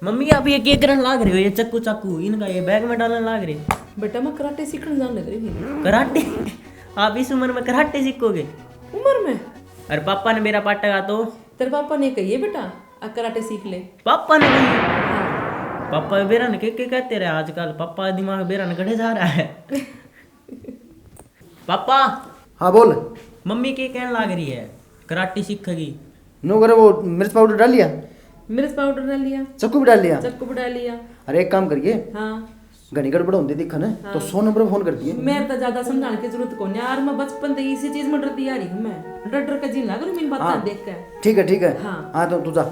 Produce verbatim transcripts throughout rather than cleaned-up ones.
मम्मी, आप ये क्या करने लाग रहे हो? ये चक्कू चाकू इनका ये बैग में डालने लाग रहे हो? बेटा, मैं कराटे सीखने जाने लग रही हूँ। कराटे? आप इस उम्र में कराटे सीखोगे? उम्र में? अरे, पापा ने मेरा पाटेगा तो? तेरे पापा ने कहिए बेटा, आ कराटे सीख ले। पापा ने कहिए? हाँ। पापा बेरा ने के, के कहते रहे आजकल, पापा का दिमाग बेरा ने गड़े जा रहा है। पापा। हाँ, बोल। मम्मी के कहने लाग रही है, कराटे सीखेगी। नो करे, वो मिर्च पाउडर डाल लिया? मिर्च पाउडर डाल लिया। चक्कू भी डाल लिया? चक्कू भी डाल लिया। अरे, एक काम करिए। हाँ। घणी गड़बड़ होंदी दिखा ना, तो हाँ। सौ नंबर पे फोन कर दिए। मेरे तो ज्यादा समझाने की जरूरत कोनी यार, मैं बचपन से इसी चीज में डरती आ रही हूँ। मैं डर डर के जीना करूँ इन बातों हाँ। देख के। ठीक है, ठीक है। हाँ। हाँ, तो तू जा।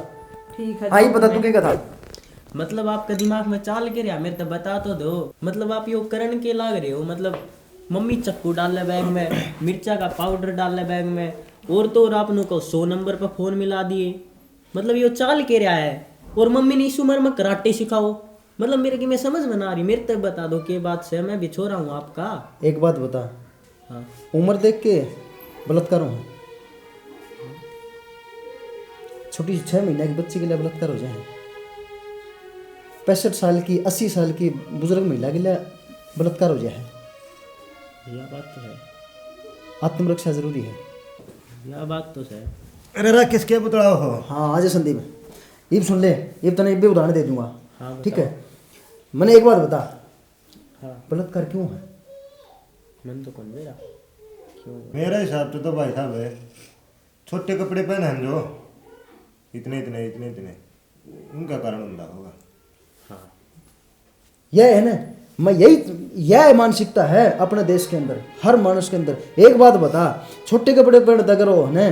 ठीक है, हाँ, ये जाऊँ बता, मैं। तू क्या था? मतलब, आपका दिमाग में चाल के रहा, मेरे तो बता तो दो। मतलब, आप यो करण के लाग रहे हो? मतलब, मम्मी चक्कू डाल ले बैग में, मिर्चा का पाउडर डाल ले बैग में, और तो और आपने को सौ नंबर पर फोन मिला दिए। मतलब, यो चाल के रहा है? और मम्मी ने इस उम्र में कराटे सिखाओ, मतलब, मेरे की मैं समझ में ना आ रही। मेरे तक बता दो, के बात से, मैं भी छोरा हूँ आपका। एक बात बता। हाँ। उम्र देख के बलात्कार हो? छोटी सी छह महीने की बच्ची के लिए बलात्कार हो जाए, पैंसठ साल की, अस्सी साल की बुजुर्ग महिला के लिए बलात्कार हो जाए है। यह बात तो है। आत्मरक्षा जरूरी है। यह बात तो है। अरे राकेश, क्या बतलाओ हो? हाँ, आजा संदीप, इब सुन ले, इब तने इब भी उदाहरण दे दूंगा। हाँ, ठीक है? बताओ। मैंने एक बात बता, हाँ। बलात्कार क्यों है? मन तो कौन मेरा? क्यों? मेरा हिसाब से तो भाई साहब है, छोटे कपड़े पहने हैं जो, इतने, इतने, इतने, इतने, उनका कारण होता होगा। हाँ। यह है ना, मैं यही, यह मानसिकता है अपने देश के अंदर, हर मानस के अंदर। एक बात बता, छोटे कपड़े पहन अगर हो ना,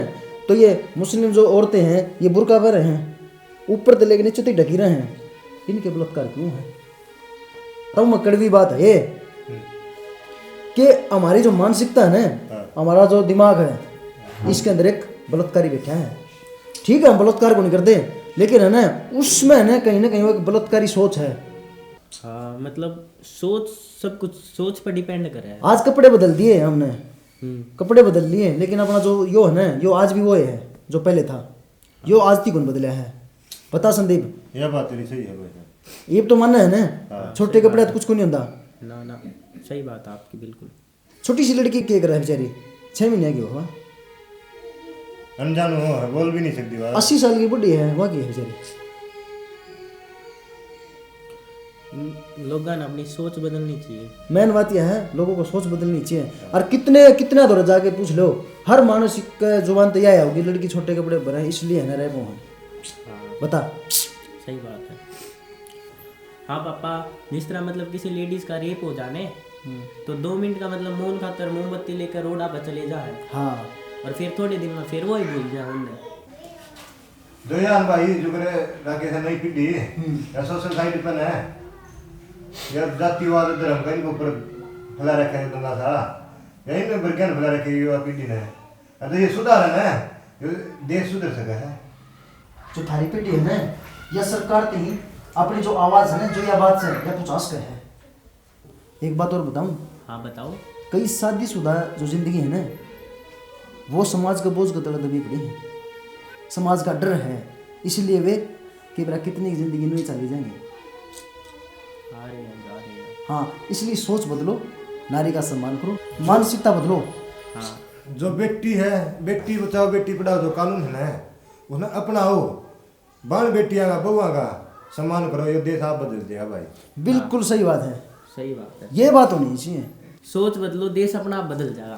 तो ये मुस्लिम जो औरतें हैं, ये बुर्का पहने हैं, ऊपर से लेके नीचे तक ढकी रहे हैं, इनके बलात्कार क्यों है? तब मैं कड़वी बात है ये हम्म। कि हमारी जो मानसिकता है ना, हाँ। हमारा जो दिमाग है, हाँ। इसके अंदर एक बलात्कारी बैठा है। ठीक है, हम बलात्कार को नहीं करते, लेकिन है ना, उसमें है ना, कहीं ना कहीं वो एक बलात्कारी सोच है। हाँ, मतलब, सोच, सब कुछ सोच पर डिपेंड करे है। आज कपड़े बदल दिए हमने, हम्म। कपड़े बदल लिए, लेकिन अपना जो यो है ना, यो आज भी वो है जो पहले था, यो आज तक कौन बदला है। बता संदीप। यह बात तेरी सही है भाई साहब। ये तो मानना है ना, हाँ। छोटे कपड़े तो कुछ को नहीं होता। ना, ना, सही बात है आपकी बिल्कुल। छोटी सी लड़की के कर है बेचारी, छह महीने की हो, हाँ। अनजान हो है, बोल भी नहीं सकती बात। अस्सी साल की बूढ़ी है, वहाँ की है बेचारी। लोगों ने अपनी सोच बदलनी चाहिए। मेन बात यह है, लोगों को सोच बदलनी चाहिए। और कितने, कितना दौर जाके पूछ लो, हर मानस के जुबान तो यह होगी, लड़की छोटे कपड़े पहने इसलिए है ना, रह वो हैं। हाँ। बता। सही बात है। हाँ पापा, जिस तरह, मतलब, किसी लेडीज का रेप हो जाने, हम्म। तो दो मिनट का, मतलब, मौन खातर मोमबत्ती लेकर रोड पर चले जा है। हाँ। और फिर थोड़े दिन में फिर वो ही भूल जाए उन्हें। दो यार भाई, जो करे राकेश है, नई पीढ़ी, हम्म। या सोशल साइट पर है, या जातिवाद, धर्म का इनके ऊपर फैला रखा है गंदा सा, या इन बरगन फैला रखी है युवा पीढ़ी ने। अरे ये सुधार है ना, ये देश सुधर सका है। जो थारी पीढ़ी है ना, या सरकार ती अपनी जो आवाज है ना, जो या बात से, या पहुंचा सके है। एक बात और बताऊं? हाँ, बताओ। कई शादीशुदा जो जिंदगी है ना, वो समाज का बोझ के तले दबी पड़ी है। समाज का डर है, इसलिए वे कि बेरा कितनी जिंदगी में चली जाएंगे। आ रहे हैं, जा रहे हैं। हाँ, इसलिए सोच बदलो, नारी का सम्मान करो, मानसिकता बदलो। हाँ। जो बेटी है, बेटी बचाओ, बेटी पढ़ाओ, जो कानून है ना, उन्हें अपनाओ। बाण बेटियां का, बहुआं का सम्मान करो, ये देश आप बदल देगा भाई। बिल्कुल हाँ। सही बात है। सही बात है। ये बात होनी चाहिए। सोच बदलो, देश अपना आप बदल जाएगा।